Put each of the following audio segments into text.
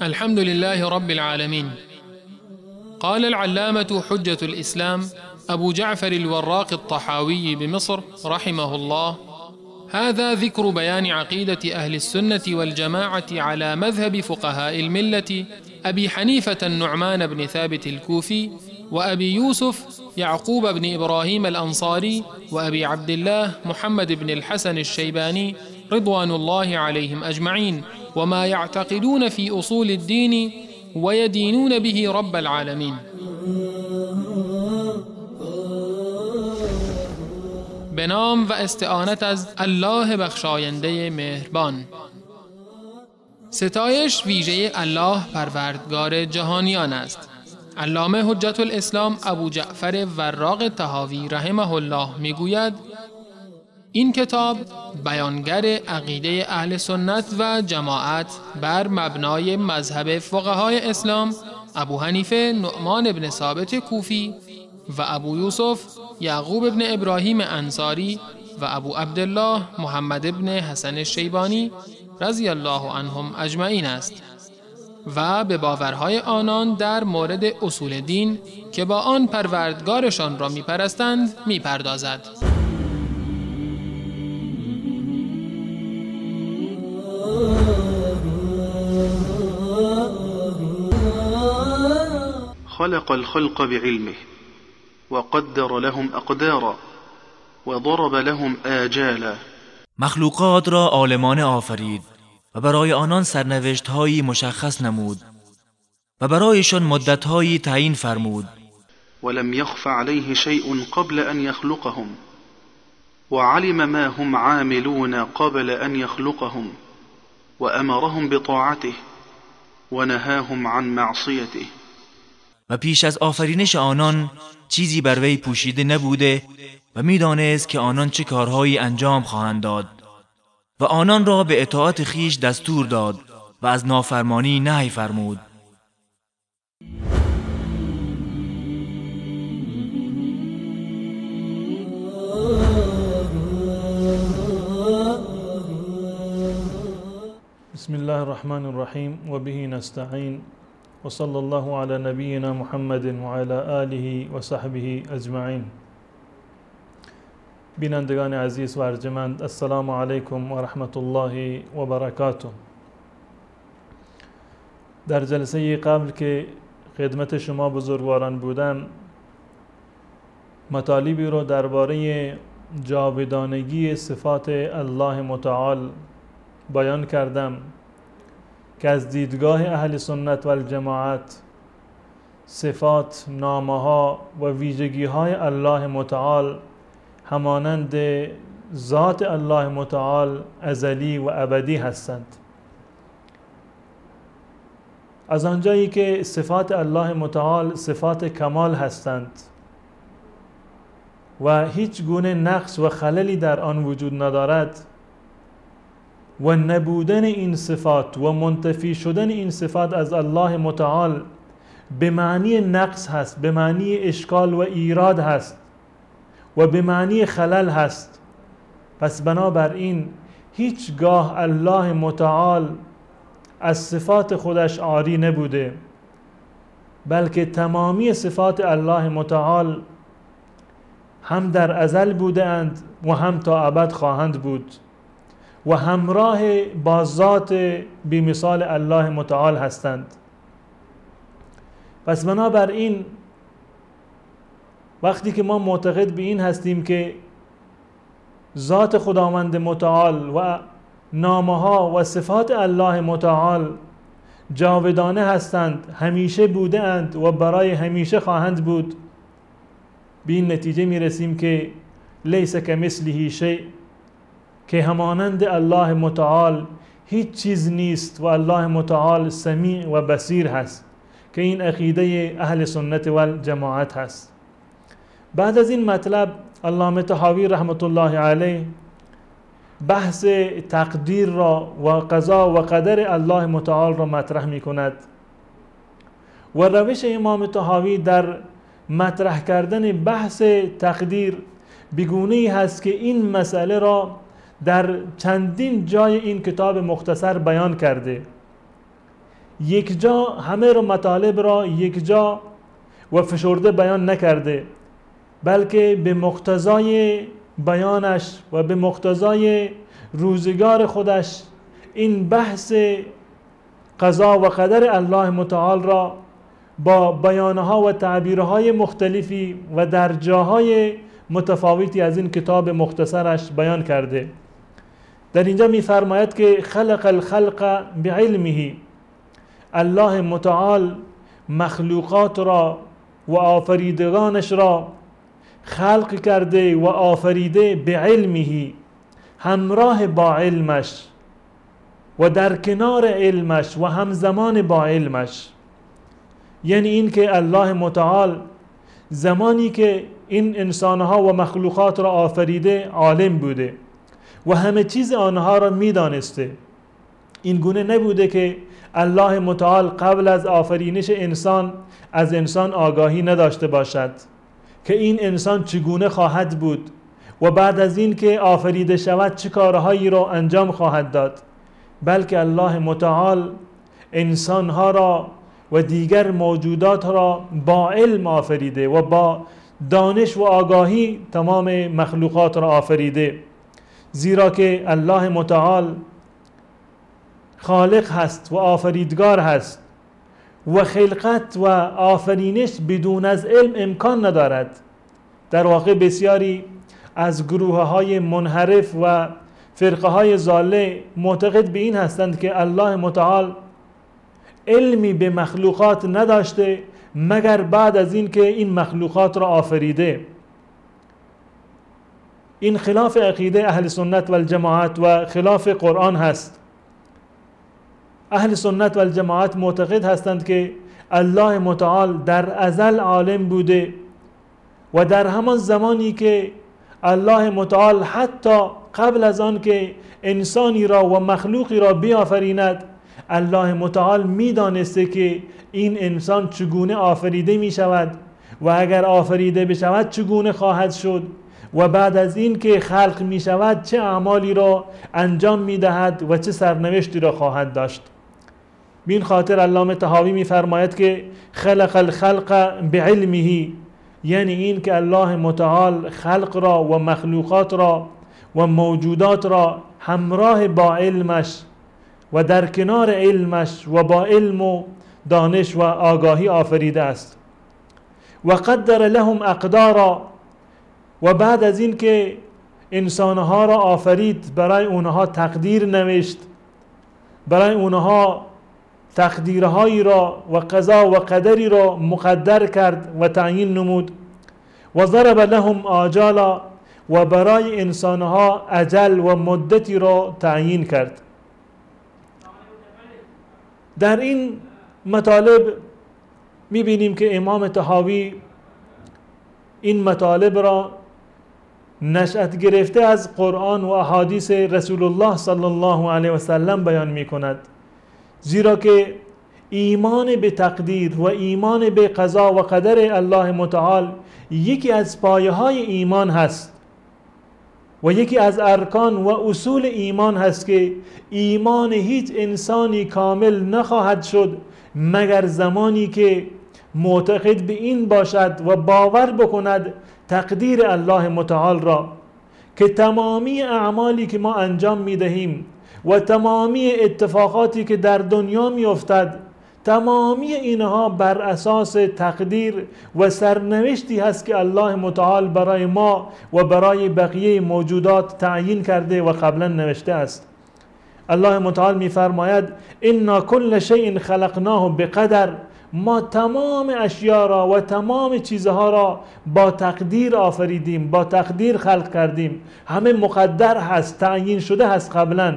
الحمد لله رب العالمين. قال العلامة حجة الإسلام أبو جعفر الوراق الطحاوي بمصر رحمه الله: هذا ذكر بيان عقيدة أهل السنة والجماعة على مذهب فقهاء الملة أبي حنيفة النعمان بن ثابت الكوفي، وأبي يوسف يعقوب بن إبراهيم الأنصاري، وأبي عبد الله محمد بن الحسن الشيباني رضوان الله عليهم أجمعين، وما يعتقدون في أصول الدين ويدينون به رب العالمين. به نام و استعانت از الله بخشاینده مهربان. ستایش ویژه الله پروردگار جهانیان است. علامه حجت الاسلام ابو جعفر وراق طحاوی رحمه الله میگوید: این کتاب بیانگر عقیده اهل سنت و جماعت بر مبنای مذهب فقهای اسلام ابو حنیفه نعمان بن ثابت کوفی و ابو یوسف یعقوب بن ابراهیم انصاری و ابو عبدالله محمد بن حسن شیبانی رضی الله عنهم اجمعین است و به باورهای آنان در مورد اصول دین که با آن پروردگارشان را میپرستند میپردازد. خلق الخلق بعلمه وقدر لهم اقدارا وضرب لهم آجالا. مخلوقات را عالمانه آفرید و برای آنان سرنوشت‌هایی مشخص نمود و برایشان مدت‌هایی تعیین فرمود. ولم يخف عليه شيء قبل أن يخلقهم وعلم ما هم عاملون قبل أن يخلقهم وأمرهم بطاعته ونهاهم عن معصيته. و پیش از آفرینش آنان چیزی بر وی پوشیده نبوده و می‌دانست که آنان چه کارهایی انجام خواهند داد و آنان را به اطاعت خیش دستور داد و از نافرمانی نهی فرمود. بسم الله الرحمن الرحیم و به نستعین و صلی الله علی نبینا محمد و علی آله و صحبه اجمعین. بینندگان عزیز و ارجمند، السلام علیکم و رحمت الله و برکاته. در جلسه قبل که خدمت شما بزرگواران بودم، مطالبی رو درباره جاودانگی صفات الله متعال بیان کردم که از دیدگاه اهل سنت و الجماعت صفات، نامها و ویژگی های الله متعال همانند ذات الله متعال ازلی و ابدی هستند. از آنجایی که صفات الله متعال صفات کمال هستند و هیچ گونه نقص و خللی در آن وجود ندارد و نبودن این صفات و منتفی شدن این صفات از الله متعال به معنی نقص هست، به معنی اشکال و ایراد هست و به معنی خلل هست. پس بنابراین هیچگاه الله متعال از صفات خودش عاری نبوده، بلکه تمامی صفات الله متعال هم در ازل بودند و هم تا ابد خواهند بود و همراه با ذات بی‌مثال الله متعال هستند. پس بنابراین وقتی که ما معتقد به این هستیم که ذات خداوند متعال و نامها و صفات الله متعال جاودانه هستند، همیشه بوده اند و برای همیشه خواهند بود، به این نتیجه میرسیم که لیس کمثله شیء، که همانند الله متعال هیچ چیز نیست و الله متعال سمیع و بصیر هست، که این عقیده اهل سنت و الجماعت هست. بعد از این مطلب علامه طحاوی رحمت الله علیه بحث تقدیر را و قضا و قدر الله متعال را مطرح می کند و روش امام طحاوی در مطرح کردن بحث تقدیر بگونه‌ای هست که این مسئله را در چندین جای این کتاب مختصر بیان کرده. یک جا همه رو مطالب را یک جا و فشرده بیان نکرده، بلکه به مقتضای بیانش و به مقتضای روزگار خودش این بحث قضا و قدر الله متعال را با بیانها و تعبیرهای مختلفی و در جاهای متفاوتی از این کتاب مختصرش بیان کرده. در اینجا می‌فرماید که خلق الخلق بعلمه، الله متعال مخلوقات را و آفریدگانش را خلق کرده و آفریده بعلمه، همراه با علمش و در کنار علمش و همزمان با علمش. یعنی این که الله متعال زمانی که این انسانها و مخلوقات را آفریده عالم بوده و همه چیز آنها را میدانسته. این گونه نبوده که الله متعال قبل از آفرینش انسان از انسان آگاهی نداشته باشد که این انسان چگونه خواهد بود و بعد از این که آفریده شود چه کارهایی را انجام خواهد داد، بلکه الله متعال انسانها را و دیگر موجودات را با علم آفریده و با دانش و آگاهی تمام مخلوقات را آفریده، زیرا که الله متعال خالق هست و آفریدگار هست و خلقت و آفرینش بدون از علم امکان ندارد. در واقع بسیاری از گروه های منحرف و فرقه های ضاله معتقد به این هستند که الله متعال علمی به مخلوقات نداشته مگر بعد از این که این مخلوقات را آفریده. این خلاف عقیده اهل سنت و الجماعت و خلاف قرآن هست. اهل سنت و الجماعت معتقد هستند که الله متعال در ازل عالم بوده و در همان زمانی که الله متعال حتی قبل از آن که انسانی را و مخلوقی را بیافریند، الله متعال میدانسته که این انسان چگونه آفریده می شود و اگر آفریده بشود چگونه خواهد شد و بعد از این که خلق می شود چه اعمالی را انجام می دهد و چه سرنوشتی را خواهد داشت. به این خاطر علامه طحاوی می فرماید که خلق الخلق بعلمه، یعنی این که الله متعال خلق را و مخلوقات را و موجودات را همراه با علمش و در کنار علمش و با علم و دانش و آگاهی آفریده است. و قدر لهم اقدارا، و بعد از این که انسانها را آفرید برای اونها تقدیر نوشت، برای اونها تقدیرهایی را و قضا و قدری را مقدر کرد و تعیین نمود. و ضرب لهم آجالا، و برای انسانها اجل و مدتی را تعیین کرد. در این مطالب میبینیم که امام طحاوی این مطالب را نشأت گرفته از قرآن و احادیث رسول الله صلی الله علیه و سلم بیان میکند، زیرا که ایمان به تقدیر و ایمان به قضا و قدر الله متعال یکی از پایه های ایمان هست و یکی از ارکان و اصول ایمان هست که ایمان هیچ انسانی کامل نخواهد شد مگر زمانی که معتقد به این باشد و باور بکند تقدیر الله متعال را، که تمامی اعمالی که ما انجام میدهیم و تمامی اتفاقاتی که در دنیا میافتد، تمامی اینها بر اساس تقدیر و سرنوشتی هست که الله متعال برای ما و برای بقیه موجودات تعیین کرده و قبلا نوشته است. الله متعال میفرماید انا کل شیء خلقناه بقدر، ما تمام اشیا را و تمام چیزها را با تقدیر آفریدیم، با تقدیر خلق کردیم، همه مقدر هست، تعیین شده هست قبلا،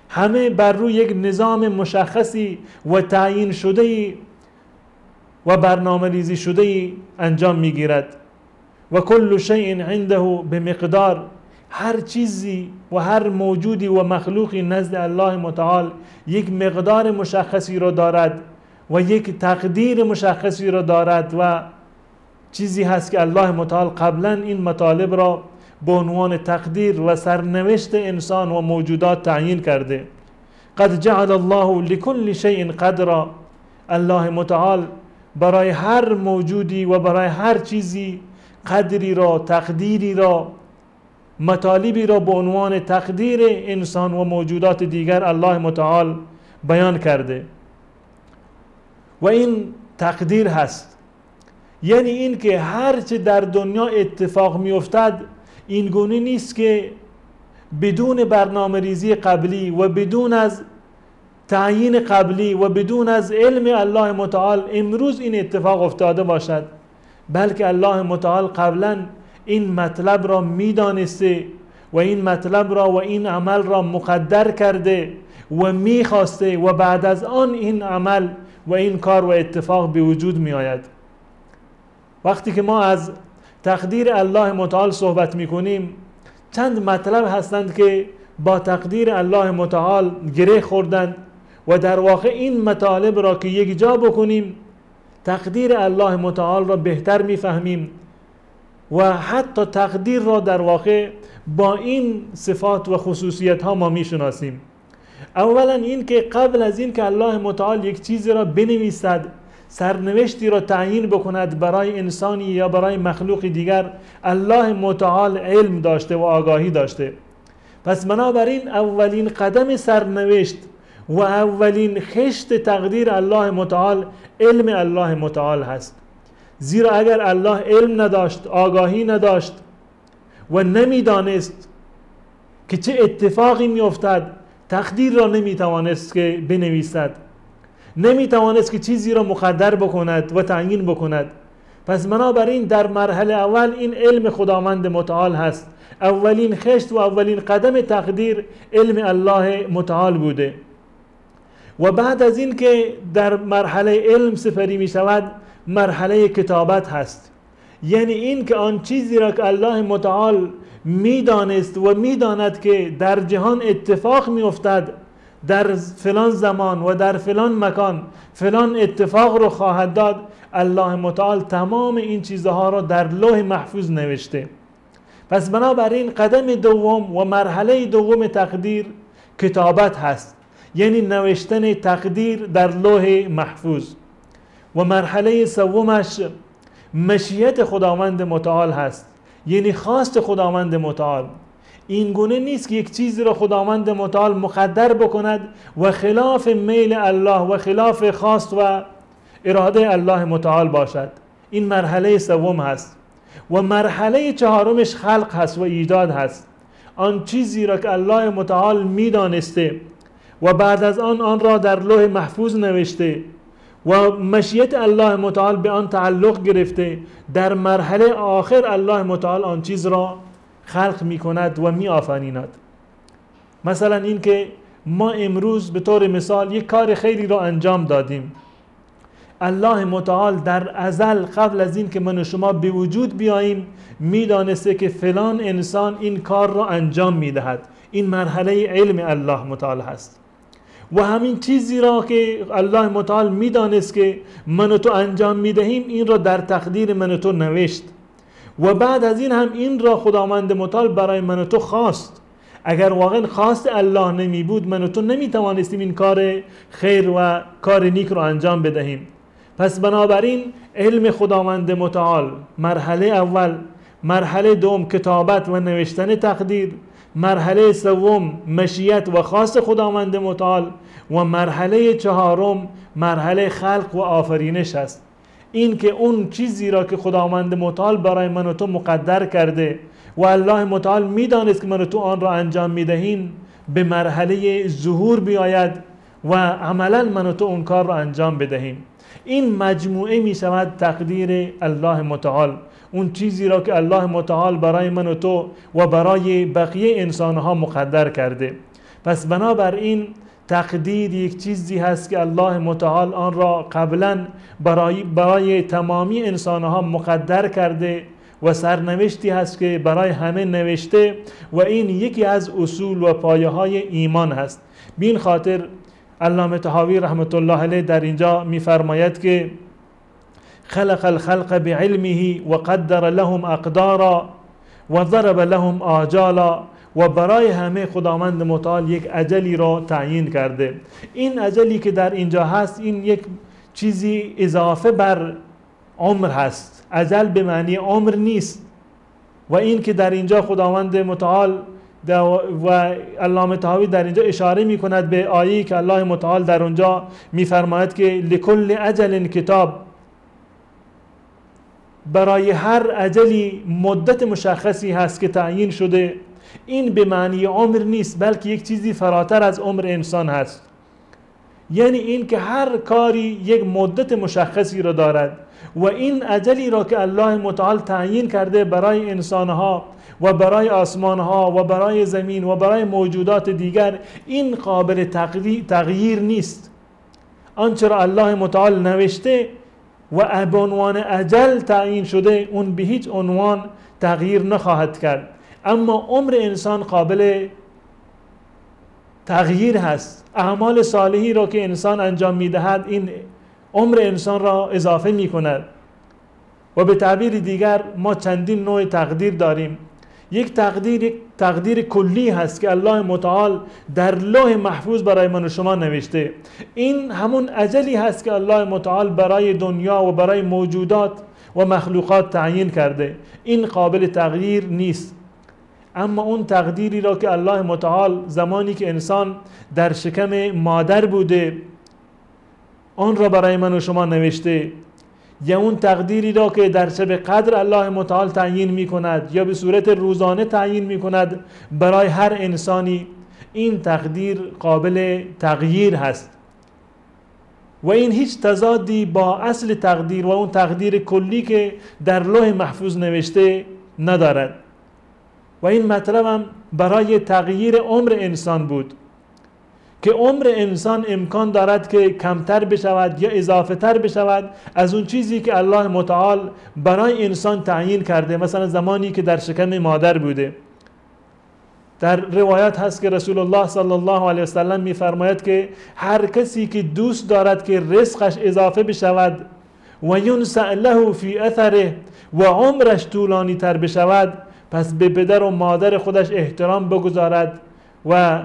همه بر روی یک نظام مشخصی و تعیین شده و برنامه ریزی شده انجام میگیرد. و کل شیء عنده بمقدار، هر چیزی و هر موجودی و مخلوقی نزد الله متعال یک مقدار مشخصی را دارد و یک تقدیر مشخصی را دارد و چیزی هست که الله متعال قبلا این مطالب را به عنوان تقدیر و سرنوشت انسان و موجودات تعیین کرده. قد جعل الله لكل شیء قدرا. الله متعال برای هر موجودی و برای هر چیزی قدری را، تقدیری را، مطالبی را به عنوان تقدیر انسان و موجودات دیگر الله متعال بیان کرده و این تقدیر هست. یعنی این که هرچه در دنیا اتفاق میافتد این گونه نیست که بدون برنامه ریزی قبلی و بدون از تعیین قبلی و بدون از علم الله متعال امروز این اتفاق افتاده باشد، بلکه الله متعال قبلا این مطلب را میدانسته و این مطلب را و این عمل را مقدر کرده و میخواسته و بعد از آن این عمل و این کار و اتفاق به وجود میآید. وقتی که ما از تقدیر الله متعال صحبت میکنیم، چند مطلب هستند که با تقدیر الله متعال گره خوردند و در واقع این مطالب را که یک جا بکنیم تقدیر الله متعال را بهتر میفهمیم و حتی تقدیر را در واقع با این صفات و خصوصیت ها ما میشناسیم. اولا این که قبل از این که الله متعال یک چیزی را بنویسد، سرنوشتی را تعیین بکند برای انسانی یا برای مخلوق دیگر، الله متعال علم داشته و آگاهی داشته. پس بنابراین اولین قدم سرنوشت و اولین خشت تقدیر الله متعال علم الله متعال هست. زیرا اگر الله علم نداشت، آگاهی نداشت و نمیدانست که چه اتفاقی میافتد، تقدیر را نمیتوانست که بنویسد، نمیتوانست که چیزی را مقدر بکند و تعیین بکند. پس بنابراین در مرحله اول این علم خداوند متعال هست. اولین خشت و اولین قدم تقدیر علم الله متعال بوده و بعد از این که در مرحله علم سپری می شود، مرحله کتابت هست. یعنی این که آن چیزی را که الله متعال میدانست و میداند که در جهان اتفاق میافتد، در فلان زمان و در فلان مکان فلان اتفاق رو خواهد داد، الله متعال تمام این چیزها را در لوح محفوظ نوشته. پس بنابراین قدم دوم و مرحله دوم تقدیر کتابت هست، یعنی نوشتن تقدیر در لوح محفوظ. و مرحله سومش مشیت خداوند متعال هست، یعنی خواست خداوند متعال. این گونه نیست که یک چیزی را خداوند متعال مقدر بکند و خلاف میل الله و خلاف خواست و اراده الله متعال باشد. این مرحله سوم هست. و مرحله چهارمش خلق هست و ایجاد هست. آن چیزی را که الله متعال میدانسته و بعد از آن آن را در لوح محفوظ نوشته و مشیت الله متعال به آن تعلق گرفته، در مرحله آخر الله متعال آن چیز را خلق می کند و می آفریند. مثلا این که ما امروز به طور مثال یک کار خیری را انجام دادیم، الله متعال در ازل قبل از این که من و شما به وجود بیاییم میدانسته که فلان انسان این کار را انجام میدهد. این مرحله علم الله متعال هست. و همین چیزی را که الله متعال میدانست که من و تو انجام میدهیم، این را در تقدیر من و تو نوشت و بعد از این هم این را خداوند متعال برای من و تو خواست. اگر واقعا خواست الله نمی بود، من و تو نمی توانستیم این کار خیر و کار نیک را انجام بدهیم. پس بنابراین علم خداوند متعال مرحله اول، مرحله دوم کتابت و نوشتن تقدیر، مرحله سوم مشیت و خواست خداوند متعال و مرحله چهارم مرحله خلق و آفرینش است. این که اون چیزی را که خداوند متعال برای من و تو مقدر کرده و الله متعال میدانست که من و تو آن را انجام میدهیم، به مرحله ظهور بیاید و عملا من و تو اون کار را انجام بدهیم. این مجموعه می شود تقدیر الله متعال، اون چیزی را که الله متعال برای من و تو و برای بقیه انسانها مقدر کرده. پس بنابراین تقدیر یک چیزی هست که الله متعال آن را قبلا برای تمامی انسانها مقدر کرده و سرنوشتی هست که برای همه نوشته و این یکی از اصول و پایه های ایمان هست. بین خاطر علامه طحاوی رحمت الله علیه در اینجا میفرماید که خلق الخلق بعلمه وقدر لهم اقدارا وضرب لهم آجالا و برای همه خداوند متعال یک اجلی را تعیین کرده. این اجلی که در اینجا هست، این یک چیزی اضافه بر عمر هست. اجل به معنی عمر نیست. و این که در اینجا خداوند متعال و علامه طحاوی در اینجا اشاره می کند به آیه‌ای که الله متعال در اونجا میفرماید که لکل اجل کتاب، برای هر اجلی مدت مشخصی هست که تعیین شده. این به معنی عمر نیست، بلکه یک چیزی فراتر از عمر انسان هست. یعنی این که هر کاری یک مدت مشخصی را دارد و این اجلی را که الله متعال تعیین کرده برای انسانها و برای آسمانها و برای زمین و برای موجودات دیگر، این قابل تغییر نیست. آنچه را الله متعال نوشته و به عنوان اجل تعیین شده، اون به هیچ عنوان تغییر نخواهد کرد. اما عمر انسان قابل تغییر هست. اعمال صالحی را که انسان انجام میدهد، این عمر انسان را اضافه میکند. و به تعبیر دیگر ما چندین نوع تقدیر داریم. یک تقدیر، یک تقدیر کلی هست که الله متعال در لوح محفوظ برای من و شما نوشته. این همون اجلی هست که الله متعال برای دنیا و برای موجودات و مخلوقات تعیین کرده. این قابل تغییر نیست. اما اون تقدیری را که الله متعال زمانی که انسان در شکم مادر بوده آن را برای من و شما نوشته، یا اون تقدیری را که در شب قدر الله متعال تعیین می کند یا به صورت روزانه تعیین می کند برای هر انسانی، این تقدیر قابل تغییر هست و این هیچ تضادی با اصل تقدیر و اون تقدیر کلی که در لوح محفوظ نوشته ندارد. و این مطلب هم برای تغییر عمر انسان بود که عمر انسان امکان دارد که کمتر بشود یا اضافه تر بشود از اون چیزی که الله متعال برای انسان تعیین کرده. مثلا زمانی که در شکم مادر بوده، در روایت هست که رسول الله صلی الله علیه وسلم میفرماید که هر کسی که دوست دارد که رزقش اضافه بشود و ینسأ له فی اثره و عمرش طولانی تر بشود، پس به پدر و مادر خودش احترام بگذارد و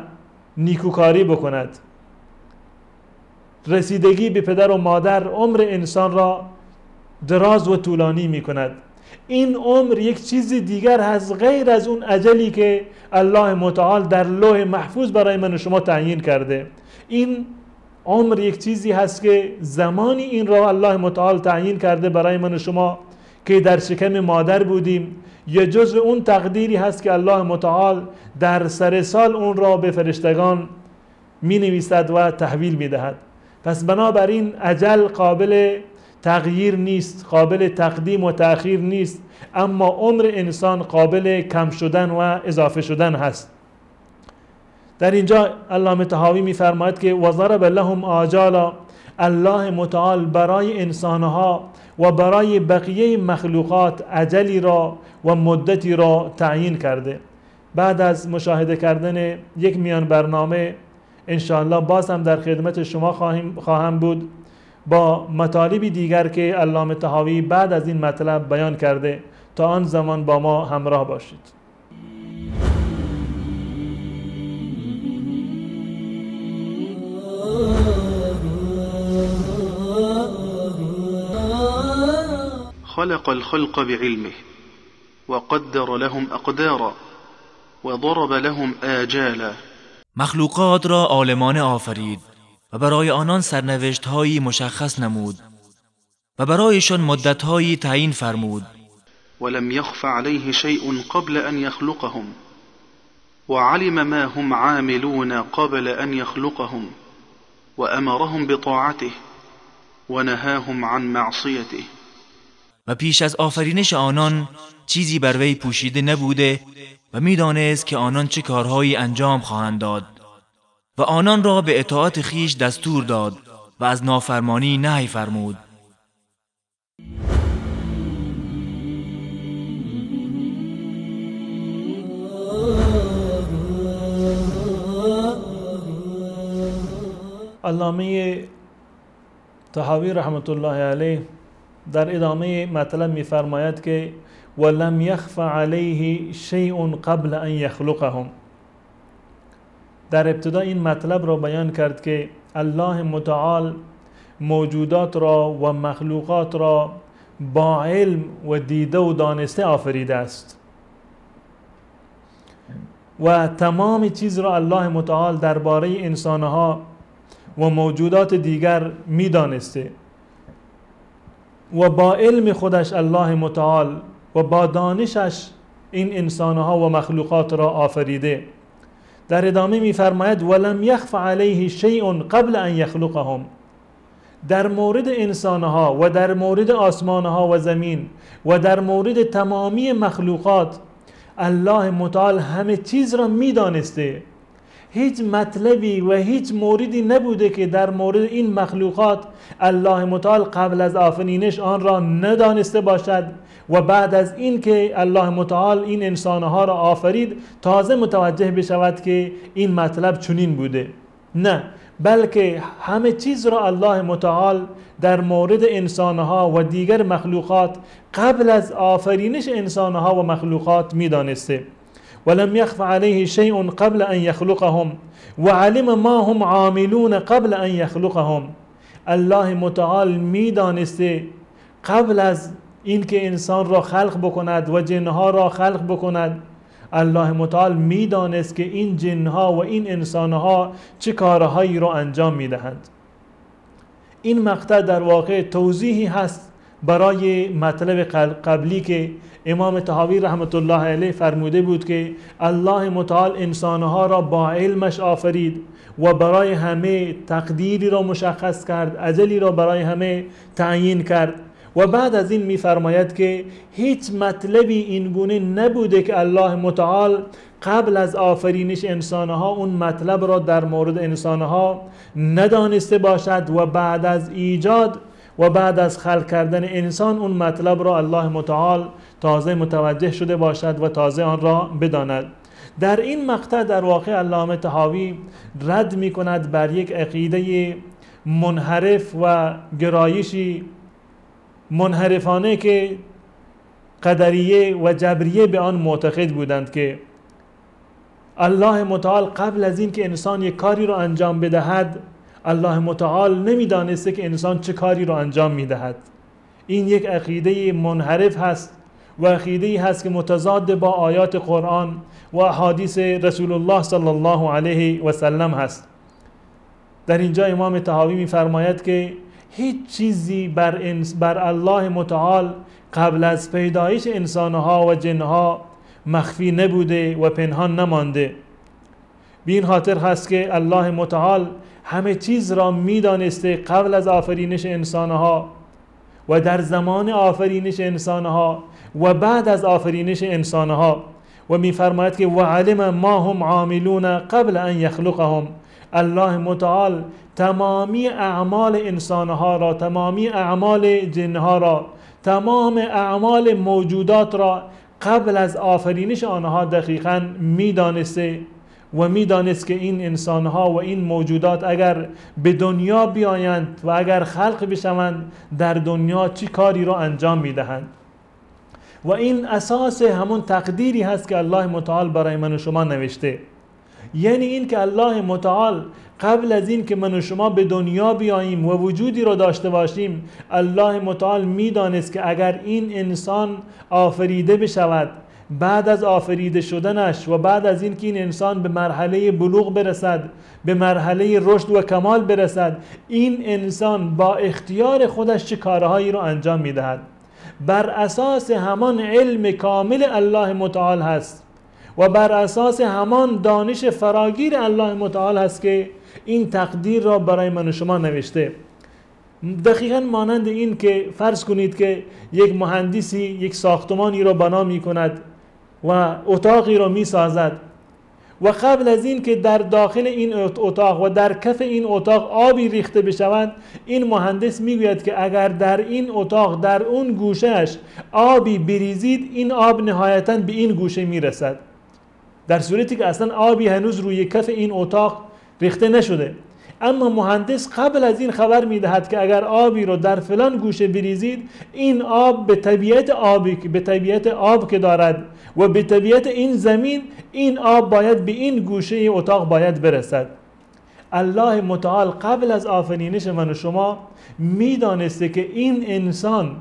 نیکوکاری بکند. رسیدگی به پدر و مادر عمر انسان را دراز و طولانی می کند. این عمر یک چیز دیگر هست غیر از اون اجلی که الله متعال در لوح محفوظ برای من و شما تعیین کرده. این عمر یک چیزی هست که زمانی این را الله متعال تعیین کرده برای من و شما که در شکم مادر بودیم، یا جزء اون تقدیری هست که الله متعال در سر سال اون را به فرشتگان می نویسد و تحویل می دهد. پس بنابراین اجل قابل تغییر نیست، قابل تقدیم و تأخیر نیست، اما عمر انسان قابل کم شدن و اضافه شدن هست. در اینجا علامه طحاوی می‌فرماید که وضرب لهم آجالا، الله متعال برای انسانها و برای بقیه مخلوقات اجلی را و مدتی را تعیین کرده. بعد از مشاهده کردن یک میان برنامه انشاءالله باز هم در خدمت شما خواهم بود با مطالب دیگر که علامه طحاوی بعد از این مطلب بیان کرده. تا آن زمان با ما همراه باشید. خلق الخلق بعلمه وقدر لهم أقدارا وضرب لهم آجالا. مخلوقات را عالمانه آفرید و برای آنان سرنوشت‌هایی مشخص نمود و برایشان مدت‌هایی تعیین فرمود. ولم يخف عليه شيء قبل أن يخلقهم وعلم ما هم عاملون قبل أن يخلقهم وأمرهم بطاعته ونهاهم عن معصيته. و پیش از آفرینش آنان چیزی بر وی پوشیده نبوده و میدانست که آنان چه کارهایی انجام خواهند داد و آنان را به اطاعت خیش دستور داد و از نافرمانی نهی فرمود. علامه طحاوی رحمت الله علیه در ادامه مطلب می‌فرماید که ولم یخف علیه شیء قبل ان یخلقهم. در ابتدا این مطلب را بیان کرد که الله متعال موجودات را و مخلوقات را با علم و دیده و دانسته آفریده است و تمام چیز را الله متعال درباره انسانها و موجودات دیگر میدانسته و با علم خودش الله متعال و با دانشش این انسانها و مخلوقات را آفریده. در ادامه میفرماید ولم یخف علیه شیء قبل ان یخلقهم. در مورد انسانها و در مورد آسمانها و زمین و در مورد تمامی مخلوقات الله متعال همه چیز را میدانسته. هیچ مطلبی و هیچ موردی نبوده که در مورد این مخلوقات الله متعال قبل از آفرینش آن را ندانسته باشد و بعد از این که الله متعال این انسانها را آفرید تازه متوجه بشود که این مطلب چنین بوده. نه، بلکه همه چیز را الله متعال در مورد انسانها و دیگر مخلوقات قبل از آفرینش انسانها و مخلوقات میدانسته. ولم يخف عليه شيء قبل أن يخلقهم وعلم ما هم عاملون قبل أن يخلقهم. الله متعال میدانسته قبل از اینکه انسان را خلق بکند و جنها را خلق بکند، الله متعال میدانست که این جنها و این انسانها چه کارهایی را انجام میدهند. این مقطع در واقع توضیحی هست برای مطلب قبلی که امام طحاوی رحمت الله علیه فرموده بود که الله متعال انسانها را با علمش آفرید و برای همه تقدیری را مشخص کرد، اجلی را برای همه تعیین کرد و بعد از این میفرماید که هیچ مطلبی این گونه نبوده که الله متعال قبل از آفرینش انسانها اون مطلب را در مورد انسانها ندانسته باشد و بعد از ایجاد و بعد از خلق کردن انسان اون مطلب را الله متعال تازه متوجه شده باشد و تازه آن را بداند. در این مقطع در واقع علامه طحاوی رد می کند بر یک عقیده منحرف و گرایشی منحرفانه که قدریه و جبریه به آن معتقد بودند که الله متعال قبل از این که انسان یک کاری را انجام بدهد الله متعال نمیدانسته که انسان چه کاری را انجام میدهد. این یک عقیده منحرف هست و عقیده هست که متضاد با آیات قرآن و احادیث رسول الله صلی الله علیه و سلم هست. در اینجا امام طحاوی میفرماید که هیچ چیزی بر الله متعال قبل از پیدایش انسانها و جنها مخفی نبوده و پنهان نمانده. به این خاطر هست که الله متعال همه چیز را میدانسته قبل از آفرینش انسانها و در زمان آفرینش انسانها و بعد از آفرینش انسانها و میفرماید که وعلم ما هم عاملون قبل ان یخلقهم. الله متعال تمامی اعمال انسانها را، تمامی اعمال جنها را، تمام اعمال موجودات را قبل از آفرینش آنها دقیقاً میدانسته و میدانست که این انسانها و این موجودات اگر به دنیا بیایند و اگر خلق بشوند در دنیا چی کاری را انجام میدهند. و این اساس همون تقدیری هست که الله متعال برای من و شما نوشته. یعنی این که الله متعال قبل از این که من و شما به دنیا بیاییم و وجودی را داشته باشیم، الله متعال میدانست که اگر این انسان آفریده بشود، بعد از آفریده شدنش و بعد از این که این انسان به مرحله بلوغ برسد، به مرحله رشد و کمال برسد، این انسان با اختیار خودش چه کارهایی را انجام میدهد. بر اساس همان علم کامل الله متعال هست و بر اساس همان دانش فراگیر الله متعال هست که این تقدیر را برای من و شما نوشته. دقیقا مانند این که فرض کنید که یک مهندسی یک ساختمانی را بنا می کند و اتاقی را می سازد و قبل از این که در داخل این اتاق و در کف این اتاق آبی ریخته بشود، این مهندس میگوید که اگر در این اتاق در اون گوشهش آبی بریزید، این آب نهایتاً به این گوشه میرسد، در صورتی که اصلا آبی هنوز روی کف این اتاق ریخته نشده. اما مهندس قبل از این خبر میدهد که اگر آبی رو در فلان گوشه بریزید، این آب به طبیعت آبی، به طبیعت آب که دارد و به طبیعت این زمین، این آب باید به این گوشه اتاق باید برسد. الله متعال قبل از آفرینش من و شما میدانسته که این انسان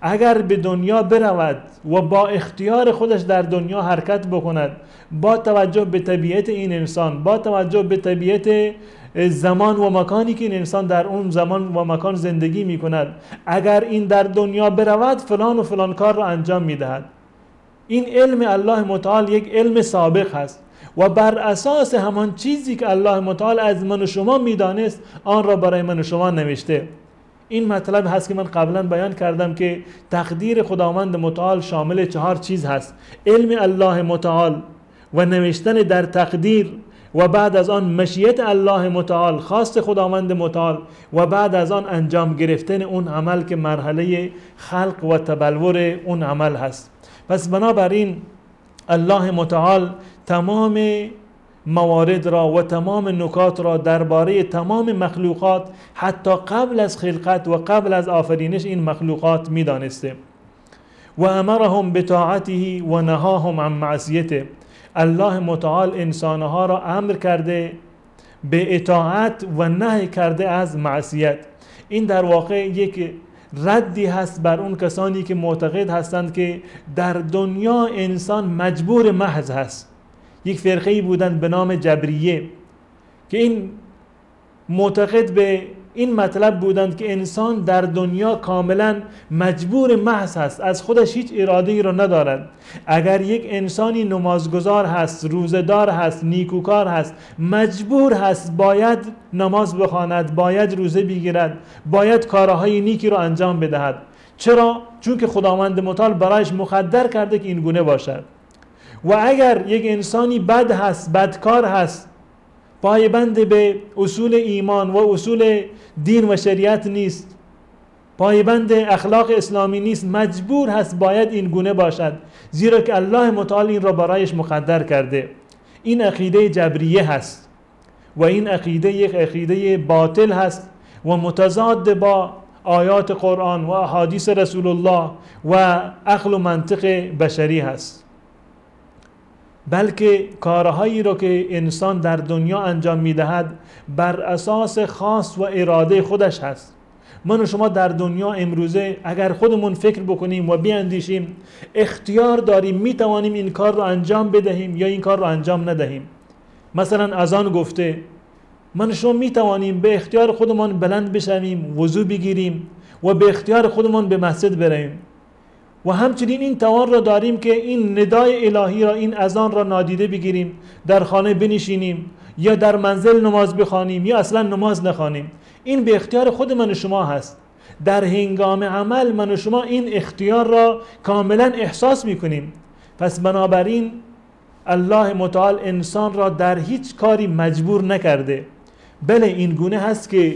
اگر به دنیا برود و با اختیار خودش در دنیا حرکت بکند، با توجه به طبیعت این انسان، با توجه به طبیعت زمان و مکانی که این انسان در اون زمان و مکان زندگی میکند، اگر این در دنیا برود فلان و فلان کار را انجام میدهد. این علم الله متعال یک علم سابق هست و بر اساس همان چیزی که الله متعال از من و شما میدانست آن را برای من و شما نوشته. این مطلب هست که من قبلا بیان کردم که تقدیر خداوند متعال شامل 4 چیز هست: علم الله متعال و نوشتن در تقدیر، و بعد از آن مشیت الله متعال، خواست خداوند متعال، و بعد از آن انجام گرفتن اون عمل که مرحله خلق و تبلور اون عمل هست. پس بنابراین الله متعال تمام موارد را و تمام نکات را درباره تمام مخلوقات حتی قبل از خلقت و قبل از آفرینش این مخلوقات میدانسته. و امرهم بطاعته و نهاهم عن معصیته. الله متعال انسانها را امر کرده به اطاعت و نهی کرده از معصیت. این در واقع یک ردی هست بر اون کسانی که معتقد هستند که در دنیا انسان مجبور محض هست. یک فرقه‌ای بودند به نام جبریه که این معتقد به این مطلب بودند که انسان در دنیا کاملا مجبور محض هست، از خودش هیچ اراده‌ای را ندارد. اگر یک انسانی نمازگزار هست، روزه‌دار هست، نیکوکار هست، مجبور هست، باید نماز بخواند، باید روزه بگیرد، باید کارهای نیکی را انجام بدهد. چرا؟ چون که خداوند متعال برایش مقدر کرده که این گونه باشد. و اگر یک انسانی بد هست، بدکار هست، پایبند به اصول ایمان و اصول دین و شریعت نیست، پایبند اخلاق اسلامی نیست، مجبور هست، باید این گونه باشد، زیرا که الله متعال این را برایش مقدر کرده. این عقیده جبریه هست و این عقیده یک عقیده باطل هست و متضاد با آیات قرآن و احادیث رسول الله و عقل و منطق بشری هست. بلکه کارهایی را که انسان در دنیا انجام میدهد بر اساس خواست و اراده خودش هست. من و شما در دنیا امروزه اگر خودمون فکر بکنیم و بیاندیشیم، اختیار داریم، میتوانیم این کار را انجام بدهیم یا این کار را انجام ندهیم. مثلا اذان گفته، من و شما میتوانیم به اختیار خودمان بلند بشویم، وضو بگیریم و به اختیار خودمان به مسجد برویم. و همچنین این توان را داریم که این ندای الهی را، این اذان را نادیده بگیریم، در خانه بنشینیم یا در منزل نماز بخوانیم یا اصلا نماز نخوانیم. این به اختیار خود من و شما هست. در هنگام عمل من و شما این اختیار را کاملا احساس میکنیم. پس بنابراین الله متعال انسان را در هیچ کاری مجبور نکرده. بله این گونه هست که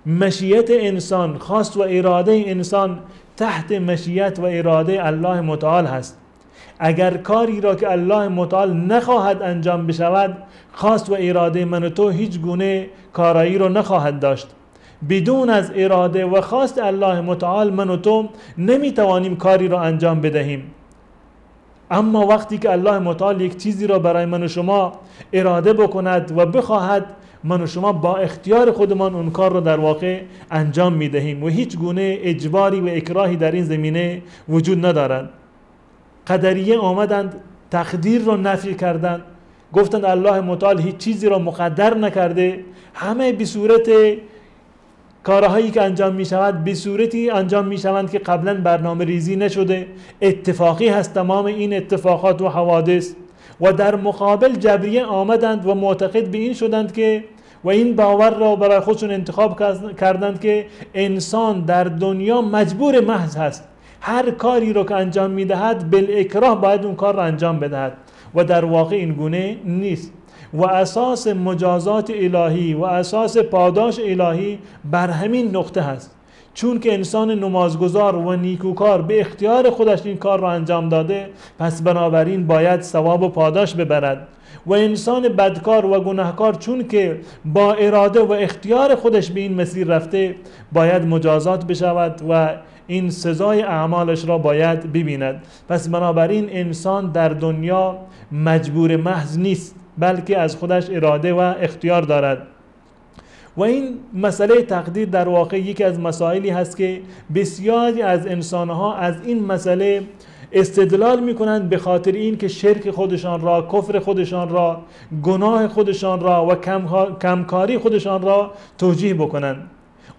مشیت انسان، خواست و اراده انسان تحت مشیت و اراده الله متعال هست. اگر کاری را که الله متعال نخواهد انجام بشود، خواست و اراده من و تو هیچ گونه کارایی را نخواهد داشت. بدون از اراده و خواست الله متعال من و تو نمیتوانیم کاری را انجام بدهیم. اما وقتی که الله متعال یک چیزی را برای من و شما اراده بکند و بخواهد، من و شما با اختیار خودمان اون کار را در واقع انجام میدهیم و هیچ گونه اجباری و اکراهی در این زمینه وجود ندارد. قدریه آمدند تقدیر را نفی کردند، گفتند الله متعال هیچ چیزی را مقدر نکرده، همه به صورت کارهایی که انجام می شود به صورتی انجام می شوند که قبلا برنامه ریزی نشده، اتفاقی هست تمام این اتفاقات و حوادث. و در مقابل جبریه آمدند و معتقد به این شدند که و این باور را برای خودشون انتخاب کردند که انسان در دنیا مجبور محض هست، هر کاری را که انجام میدهد بالاکراه باید اون کار را انجام بدهد و در واقع این گونه نیست. و اساس مجازات الهی و اساس پاداش الهی بر همین نقطه هست. چون که انسان نمازگزار و نیکوکار به اختیار خودش این کار را انجام داده، پس بنابراین باید ثواب و پاداش ببرد. و انسان بدکار و گناهکار چون که با اراده و اختیار خودش به این مسیر رفته، باید مجازات بشود و این سزای اعمالش را باید ببیند. پس بنابراین انسان در دنیا مجبور محض نیست، بلکه از خودش اراده و اختیار دارد. و این مسئله تقدیر در واقع یکی از مسائلی هست که بسیاری از انسانها از این مسئله استدلال میکنند به خاطر این که شرک خودشان را، کفر خودشان را، گناه خودشان را و کمکاری خودشان را توجیه بکنند.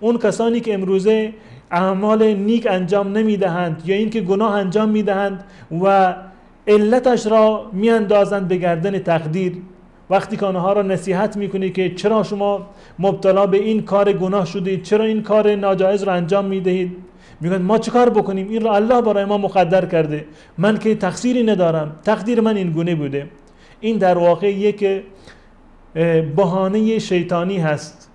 اون کسانی که امروزه اعمال نیک انجام نمیدهند یا اینکه گناه انجام میدهند و علتش را میاندازند به گردن تقدیر، وقتی که آنها را نصیحت میکنی که چرا شما مبتلا به این کار گناه شدید، چرا این کار ناجایز را انجام میدهید، میگن ما چه کار بکنیم، این را الله برای ما مقدر کرده، من که تقصیری ندارم، تقدیر من این گونه بوده. این در واقع یک بهانه شیطانی هست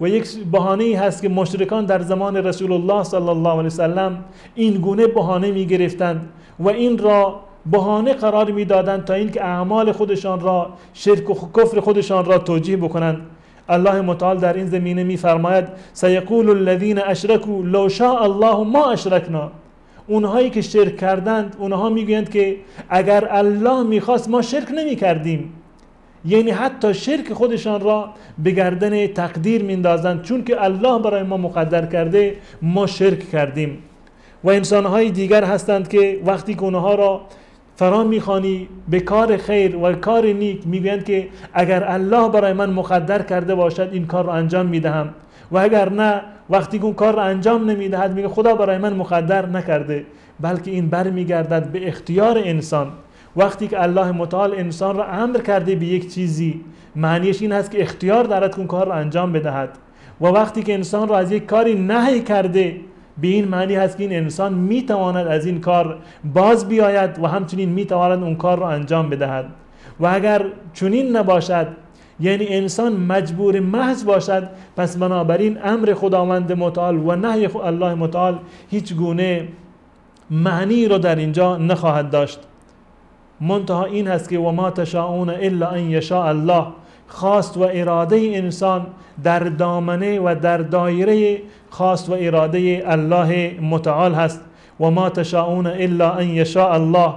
و یک بهانه هست که مشرکان در زمان رسول الله صلی الله علیه وسلم این گونه بهانه میگرفتند و این را بهانه قرار میدادند تا اینکه اعمال خودشان را، شرک و کفر خودشان را توجیه بکنند. الله متعال در این زمینه میفرماید سیقول الذین اشرکوا لو شاء الله ما اشرکنا. اونهایی که شرک کردند اونها میگویند که اگر الله میخواست ما شرک نمیکردیم. یعنی حتی شرک خودشان را به گردن تقدیر میندازند، چون که الله برای ما مقدر کرده ما شرک کردیم. و انسانهای دیگر هستند که وقتی که اونها را فرا میخوانی به کار خیر و کار نیک، میگویند که اگر الله برای من مقدر کرده باشد این کار را انجام میدهم، و اگر نه وقتی که اون کار را انجام نمیدهد میگه خدا برای من مقدر نکرده. بلکه این برمیگردد به اختیار انسان. وقتی که الله متعال انسان را امر کرده به یک چیزی، معنیش این هست که اختیار دارد که اون کار را انجام بدهد. و وقتی که انسان را از یک کاری نهی کرده، به این معنی هست که این انسان میتواند از این کار باز بیاید و همچنین میتواند اون کار را انجام بدهد. و اگر چنین نباشد، یعنی انسان مجبور محض باشد، پس بنابراین امر خداوند متعال و نهی الله متعال هیچ گونه معنی را در اینجا نخواهد داشت. منتها این هست که و ما تشاؤون الا ان یشاء الله، خواست و اراده انسان در دامنه و در دایره خواست و اراده الله متعال هست. و ما تشاؤون الا ان یشاء الله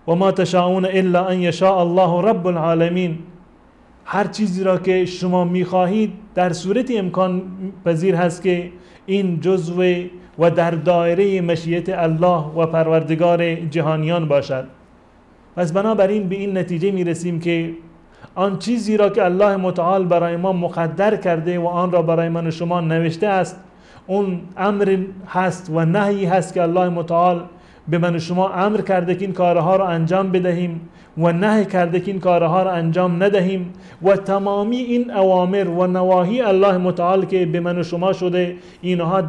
و ما تشاؤون الا ان یشاء الله رب العالمین. هر چیزی را که شما میخواهید در صورت امکان پذیر هست که این جزو و در دایره مشیت الله و پروردگار جهانیان باشد. پس بنابراین به این نتیجه میرسیم که آن چیزی را که الله متعال برای ما مقدر کرده و آن را برای من و شما نوشته است، اون امر هست و نهی هست که الله متعال به من و شما امر کرده که این کارها را انجام بدهیم و نهی کرده که این کارها را انجام ندهیم. و تمامی این اوامر و نواهی الله متعال که به من و شما شده، اینها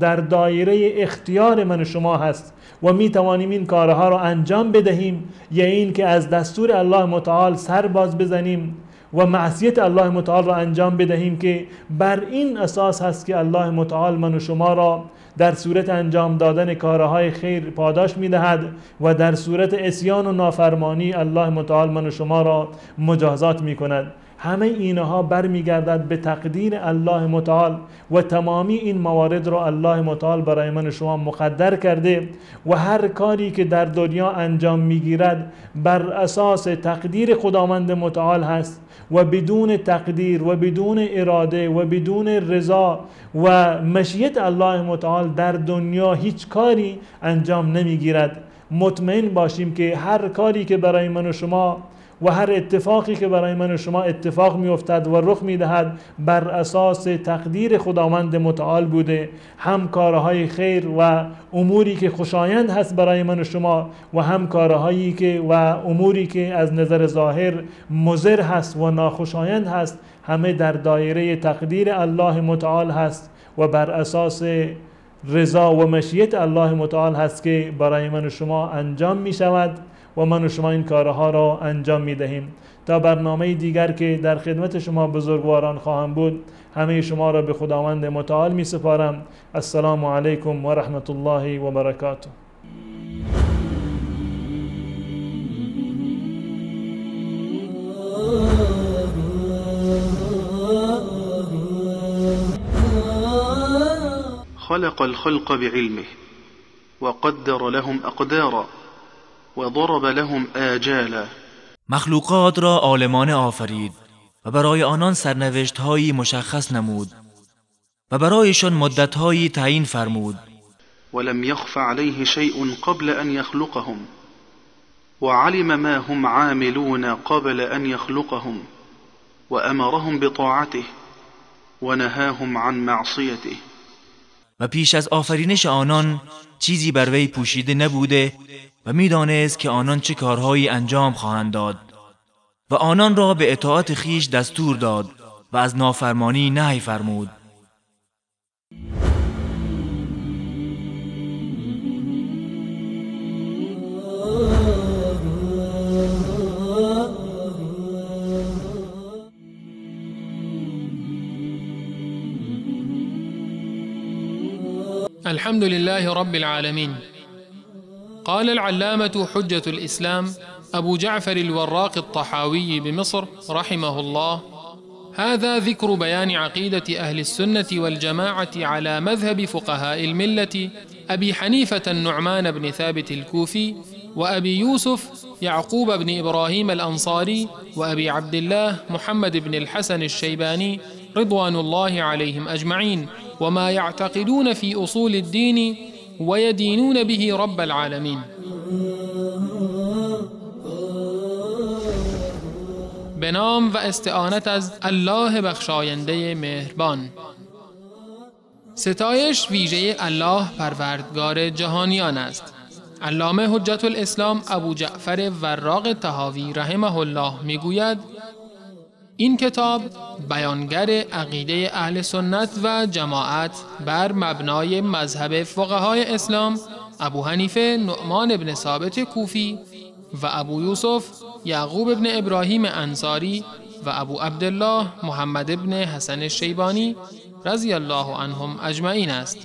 در دایره اختیار من و شما هست و می توانیم این کارها را انجام بدهیم یا این که از دستور الله متعال سر باز بزنیم و معصیت الله متعال را انجام بدهیم، که بر این اساس هست که الله متعال من و شما را در صورت انجام دادن کارهای خیر پاداش میدهد و در صورت عصیان و نافرمانی الله متعال من و شما را مجازات میکند. همه اینها برمیگردد به تقدیر الله متعال و تمامی این موارد را الله متعال برای من و شما مقدر کرده و هر کاری که در دنیا انجام میگیرد بر اساس تقدیر خداوند متعال هست و بدون تقدیر و بدون اراده و بدون رضا و مشیت الله متعال در دنیا هیچ کاری انجام نمیگیرد. مطمئن باشیم که هر کاری که برای من و شما و هر اتفاقی که برای من و شما اتفاق می‌افتد و رخ می‌دهد بر اساس تقدیر خداوند متعال بوده، هم کارهای خیر و اموری که خوشایند هست برای من و شما و هم کارهایی که و اموری که از نظر ظاهر مضر هست و ناخوشایند هست، همه در دایره تقدیر الله متعال هست و بر اساس رضا و مشیت الله متعال هست که برای من و شما انجام می شود و من و شما این کارها را انجام می دهیم. تا برنامه دیگر که در خدمت شما بزرگواران خواهم بود، همه شما را به خداوند متعال می سپارم. السلام علیکم و رحمت الله و برکاته. خلق الخلق بعلمه وقدر لهم أقدارا وضرب لهم آجالا. مخلوقات را عالمانه آفرید و برای آنان سرنوشت‌هایی مشخص نمود و برایشان مدت‌هایی تعیین فرمود. ولم يخف عليه شيء قبل أن يخلقهم وعلم ما هم عاملون قبل أن يخلقهم وأمرهم بطاعته ونهاهم عن معصيته. و پیش از آفرینش آنان چیزی بر وی پوشیده نبوده و میدانست که آنان چه کارهایی انجام خواهند داد و آنان را به اطاعت خیش دستور داد و از نافرمانی نهی فرمود. الحمد لله رب العالمين. قال العلامة حجة الإسلام أبو جعفر الوراق الطحاوي بمصر رحمه الله: هذا ذكر بيان عقيدة أهل السنة والجماعة على مذهب فقهاء الملة أبي حنيفة النعمان بن ثابت الكوفي، وأبي يوسف يعقوب بن إبراهيم الأنصاري، وأبي عبد الله محمد بن الحسن الشيباني رضوان الله عليهم أجمعين، وما يعتقدون في أصول الدين ويدينون به رب العالمين. به نام و استعانت از الله بخشاینده مهربان. ستایش ویژه الله پروردگار جهانیان است. علامه حجت الاسلام ابو جعفر وراق طحاوی رحمه الله میگوید: این کتاب بیانگر عقیده اهل سنت و جماعت بر مبنای مذهب فقهای اسلام ابو حنیفه نعمان بن ثابت کوفی و ابو یوسف یعقوب بن ابراهیم انصاری و ابو عبدالله محمد بن حسن شیبانی رضی الله عنهم اجمعین است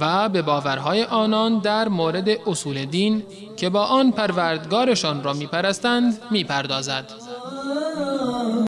و به باورهای آنان در مورد اصول دین که با آن پروردگارشان را میپرستند میپردازد.